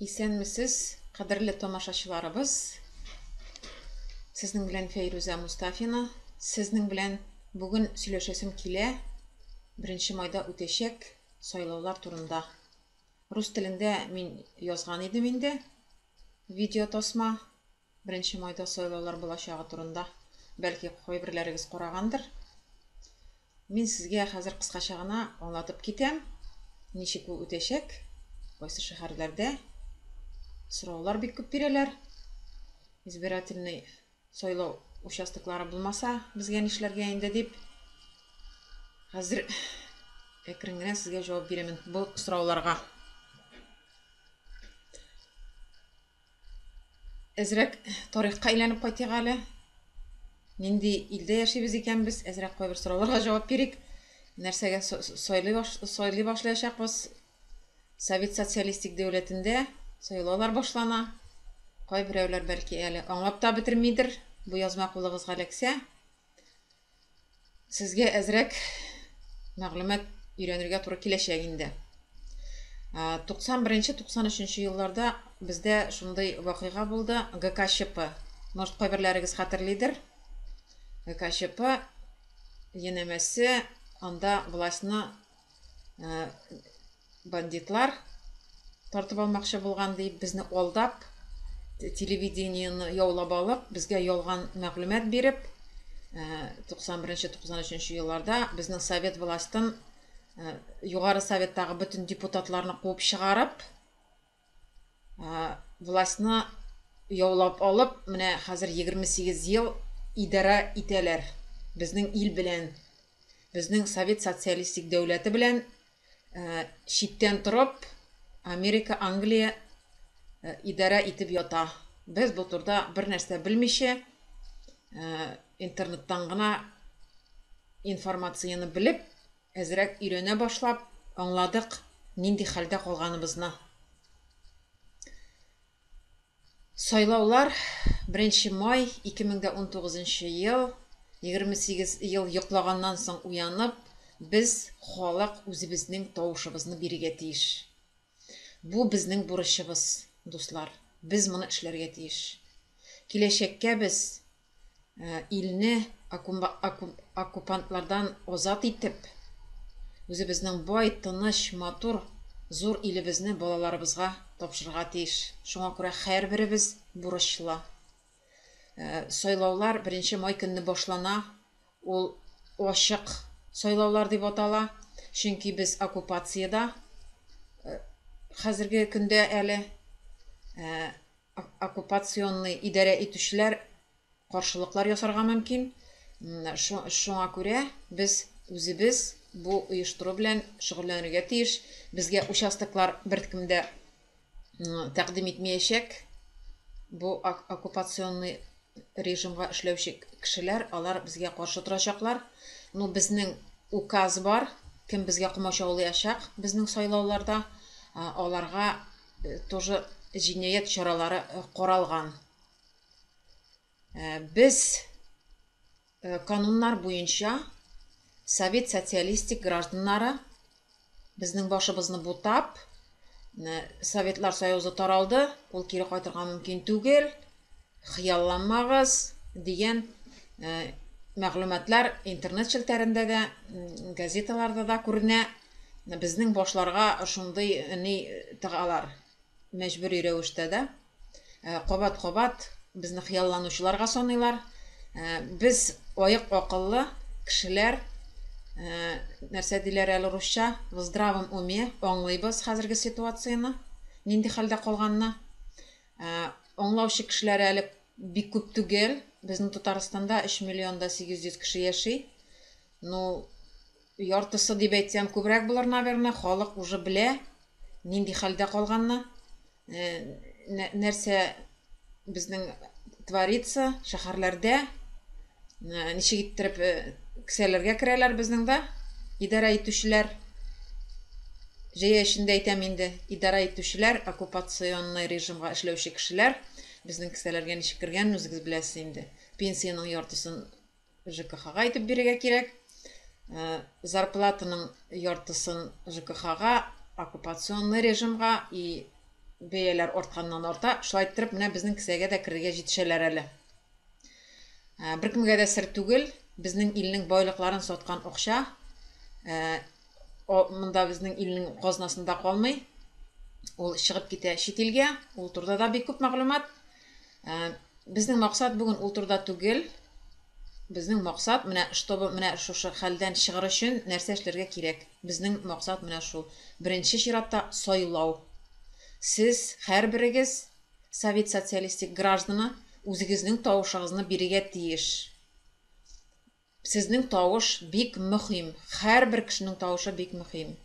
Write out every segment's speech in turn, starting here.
Исәнмесез, кадерле тамашачыларыбыз! Сезнең белән Фәйрүзә Мустафина. Сезнең белән бүген сөйләшәсем килә беренче майда үтәчәк сайлаулар турында. Рус телендә мин язган идем инде видео тасма беренче майда сайлаулар булачагы турында. Бәлки кайберләрегез карагандыр. Мин сезгә хәзер кыскача гына аңлатып китәм, ничек ул үтәчәк, кайсы шәһәрләрдә. Сораулар бик күп бирәләр. Избирательный сайлау участоклары булмаса, безгә нишләргә инде дип. Хәзер әкрен генә сезгә җавап бирәмен бу сорауларга. Әзрәк тарихка әйләнеп кайтыйк әле. Нинди илдә яшибез икән без? Әзрәк кайбер сорауларга җавап бирик. Нәрсәгә сайлый, баш, сайлый башлаячакбыз? Совет социалистик дәүләтендә сайлаулар башлана. Кайберәүләр бәлки әле аңлап та бетермидер. Бу язма кулыгызга эләксә. Сезгә әзрәк мәгълүмат өйрәнергә туры киләчәк инде. 91-93 елларда бездә шундый вакыйга булды, ГКЧП. Может, кайберләрегез хәтерлидер. ГКЧП янәмәсе анда властьны бандитлар тартып алмакчы булган дип, безне алдап, телевидениене яулап алып, безгә ялган мәгълүмат биреп, 91-93 елларда безнең совет властен югары советтагы бөтен депутатларны куып чыгарып, властьны яулап алып, менә хәзер 28 ел идарә итәләр безнең ил белән. Безнең совет социалистик дәүләте белән читтән торып Америка, Англия идарә итеп ята. Без бу турыда бер нәрсә белмичә, интернеттан гына информацияне белеп, әзрәк өйрәнә башлап, аңладык, нинди хәлдә калганыбызны. Сайлаулар беренче май 2019 ел, 28 ел йоклаганнан соң уянып, без, халык, үзебезнең тавышыбызны бирергә тиеш. Бу безнең бурычыбыз, дуслар. Без моны эшләргә тиеш. Киләчәккә без илне оккупантлардан азат итеп, үзебезнең бай, тыныч, матур, зур илебезне балаларыбызга тапшырырга тиеш. Шуңа күрә һәрберебез бурычлы. Сайлаулар беренче май көнне башлана. Ул ачык сайлаулар дип атала, чөнки без оккупациядә хәзерге көндә әле. Оккупационный идарә итүчеләр каршылыклар ясарга мөмкин. Шуңа күрә без үзебез бу оештыру белән шөгыльләнергә тиеш. Безгә участоклар беркем дә тәкъдим итмәячәк. Бу оккупационный режимга эшләүче кешеләр, алар безгә каршы торачаклар. Ну, безнең указ бар, кем безгә комачаулаячак безнең сайлауларда, аларга тоже җинаять чаралары каралган. Без кануннар буенча совет социалистик гражданнары безнең башыбызны бутап, Советлар Союзы таралды, ул кире кайтырга мөмкин түгел, хыялланмагыз дигән мәгълүматлар интернет челтәрендә дә, газеталарда да күренә. Безнең башларга шундый ни тыгалар, мәҗбүри рәвештә дә. Кабат-кабат безне хыялланучыларга саныйлар. Без аек акыллы кешеләр, нәрсә диләр әле русча, в здравом уме аңлыйбыз хәзерге ситуацияне, нинди хәлдә калганны. Аңлаучы кешеләр әле бик күп түгел. Безнең Татарстанда 3 миллион да 800 кеше яши. Ну, яртысы дип әйтсәм, күбрәк булыр, наверное, халык уже белә, нинди хәлдә калганны, нәрсә безнең творится шәһәрләрдә, ничек иттереп кесәләргә керәләр безнең дә идарә итүчеләр. Җәя эчендә әйтәм инде, идарә итүчеләр, оккупационный режимга эшләүче кешеләр безнең кесәләргә ничек кергәнен үзегез беләсез инде. Пенсиянең яртысын ЖКХга итеп бирергә кирәк. Зарплатаның яртысын ЖКХга, оккупационный режимга и Бәяләр артканнан арта. Шулай иттереп, менә безнең кесәгә дә керергә җитешәләр әле. Беркемгә дә сер түгел, безнең илнең байлыкларын саткан акча монда безнең илнең казнасында калмый. Ул чыгып китә чит илгә. Ул турыда да бик күп мәгълүмат. Безнең максат бүген ул турыда түгел. Безнең максат менә, чтобы менә шушы хәлдән чыгыр өчен нәрсә эшләргә кирәк. Безнең максат менә шул. Беренче чиратта сайлау. Сез һәрберегез совет социалистик гражданы үзегезнең тавышыгызны бирергә тиеш. Сезнең тавыш бик мөһим. Һәрбер кешенең тавышы бик мөһим.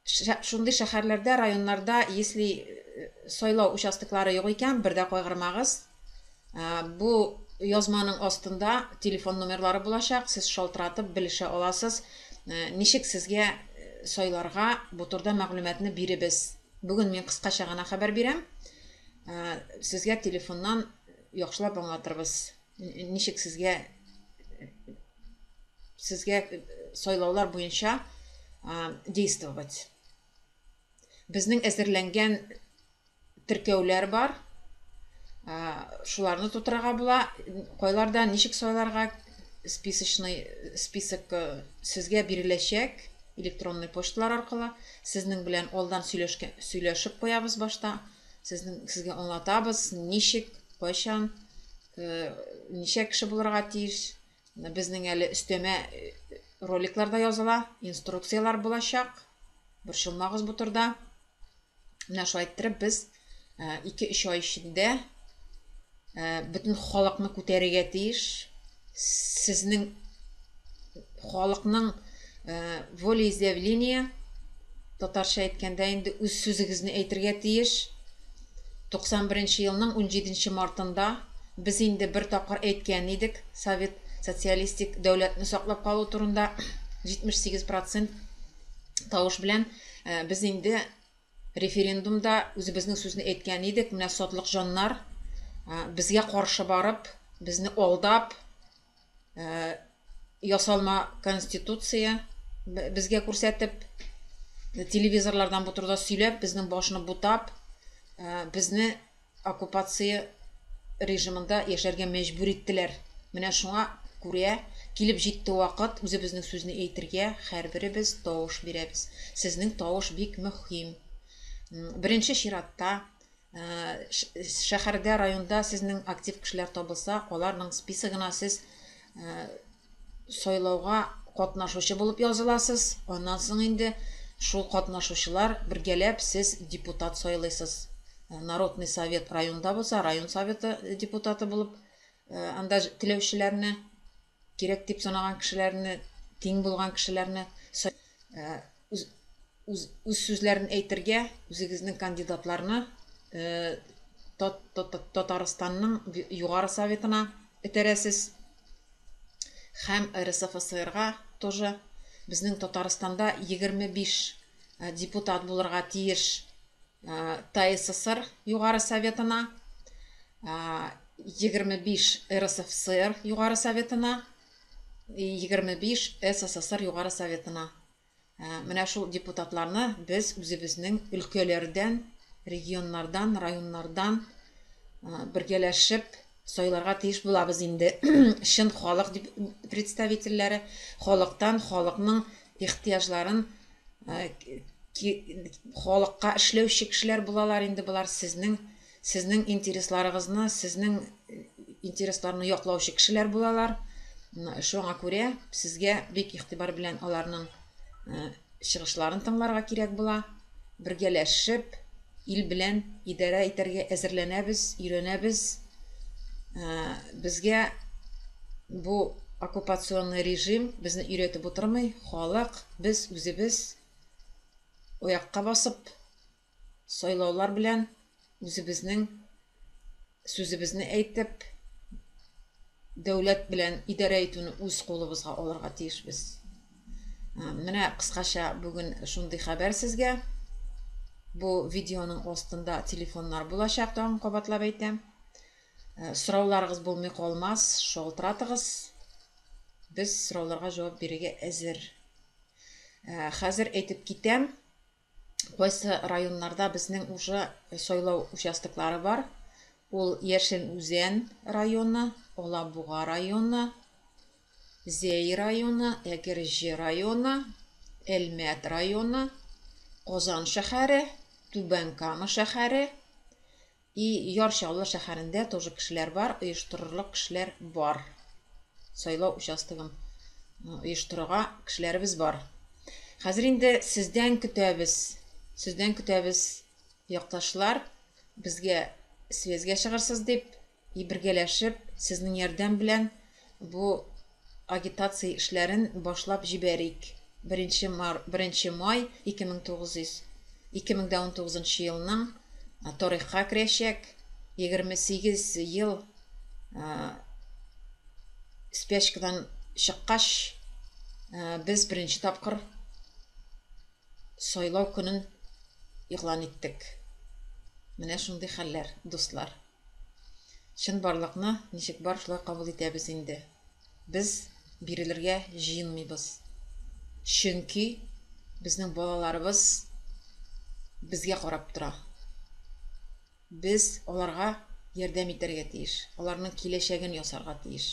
Шундый шәһәрләрдә, районнарда, если сайлау участоклары юк икән, бер дә кайгырмагыз. Бу язманың астында телефон номерлары булачак, сез шалтыратып белешә аласыз, ничек сезгә сайларга, бу турыда мәгълүматны биребез. Бүген мин кыскача гына хәбәр бирәм. Сезгә телефоннан яхшылап аңлатырбыз, ничек сезгә сезгә сайлаулар буенча действовать. Безнең әзерләнгән теркәүләр бар. Шуларны тутырырга була. Кайларда ничек сайларга списочный список сезгә биреләчәк электронный почталар аркылы. Сезнең белән алдан сөйләшеп куябыз башта. Сезнең сезгә аңлатабыз, ничек, кайчан, ничә кеше булырга тиеш. Безнең әле өстәмә роликлар да языла, инструкцияләр булачак. Борчылмагыз бу турыда. Менә шулай иттереп без 2-3 ай эчендә бөтен халыкны күтәрергә тиеш. Сезнең халыкның волеизъявление, татарча әйткәндә инде үз сүзегезне әйтергә тиеш. 91 елның 17 мартында без инде бер тапкыр әйткән идек, совет социалистик дәүләтне саклап калу турында 78% тавыш белән без инде референдумда үзебезнең сүзне әйткән идек. Менә сатлык җаннар безгә каршы барып, безне алдап, ясалма конституция безгә күрсәтеп, телевизорлардан бу турыда сөйләп, безнең башны бутап, безне оккупация режимында яшәргә мәҗбүр иттеләр. Менә шуңа күрә килеп җитте вакыт үзебезнең сүзне әйтергә, һәрберебез тавыш бирәбез. Сезнең тавыш бик мөһим. Беренче чиратта шәһәрдә, районда сезнең актив кешеләр табылса, аларның списогына сез сайлауга катнашучы булып языласыз. Аннан соң инде шул катнашучылар бергәләп сез депутат сайлыйсыз. Народный совет районда булса, район советы депутаты булып, анда теләүчеләрне, кирәк дип санаган кешеләрне, тиң булган кешеләрне үз, үз, үз сүзләрен әйтергә, үзегезнең кандидатларны Татарстанның Югары Советына этәрәсез. Һәм РСФСРга тоже. Безнең Татарстанда 25 депутат булырга тиеш ТАССР Югары Советына, 25 РСФСР Югары Советына, 25 СССР Югары Советына. Менә шул депутатларны без үзебезнең өлкәләрдән, регионнардан, районнардан бергәләшеп сайларга тиеш булабыз инде. Чын халык представительләре, халыктан, халыкның ихтыяҗларын, халыкка эшләүче кешеләр булалар инде болар. Сезнең интересларыгызны, сезнең интересларны яклаучы кешеләр булалар. Шуңа күрә сезгә бик игътибар белән аларның чыгышларын тыңларга кирәк була. Бергәләшеп ил белән идарә итәргә әзерләнәбез, өйрәнәбез. Безгә бу оккупационный режим безне өйрәтеп утырмый. Халык, без үзебез аякка басып, сайлаулар белән үзебезнең сүзебезне әйтеп, дәүләт белән идарә итүне үз кулыбызга алырга тиешбез. Менә кыскача бүген шундый хәбәр сезгә. Бу видеоның астында телефоннар булачак, тагын кабатлап әйтәм. Сорауларыгыз булмый калмас, шалтыратыгыз. Без сорауларга җавап бирергә әзер. Хәзер әйтеп китәм. Кайсы районнарда безнең уже сайлау участоклары бар. Ул Яшел Үзән районы, Алабуга районы, Зәй районы, Әгерҗе районы, Әлмәт районы, Казан шәһәре, Түбән Кама шәһәре и Яр Чаллы шәһәрендә тоже кешеләр бар, оештырырлык кешеләр бар. Сайлау участогын оештырырга кешеләребез бар. Хәзер инде сездән көтәбез. Сездән көтәбез, якташлар, безгә связьгә чыгырсыз дип, и бергәләшеп, сезнең ярдәм белән бу агитация эшләрен башлап җибәрик. Беренче мар, беренче май 2900 2019 елның тарихка керәчәк 28 ел спячкадан чыккач, без беренче тапкыр сайлау көнен игълан иттек. Менә шундый хәлләр, дуслар. Чынбарлыкны ничек бар, шулай кабул итәбез инде. Без бирелергә җыенмыйбыз. Чөнки безнең балаларыбыз безгә карап тора. Без аларга ярдәм итәргә тиеш, аларның киләчәген ясарга тиеш.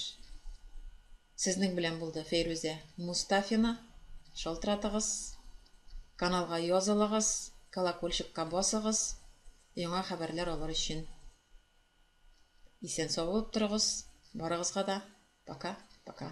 Сезнең белән булды Фәйрүзә Мустафина. Шалтыратыгыз, каналга язылыгыз, колокольчикка басыгыз, яңа хәбәрләр алыр өчен. Исән-сау булып торыгыз. Барыгызга да пока-пока.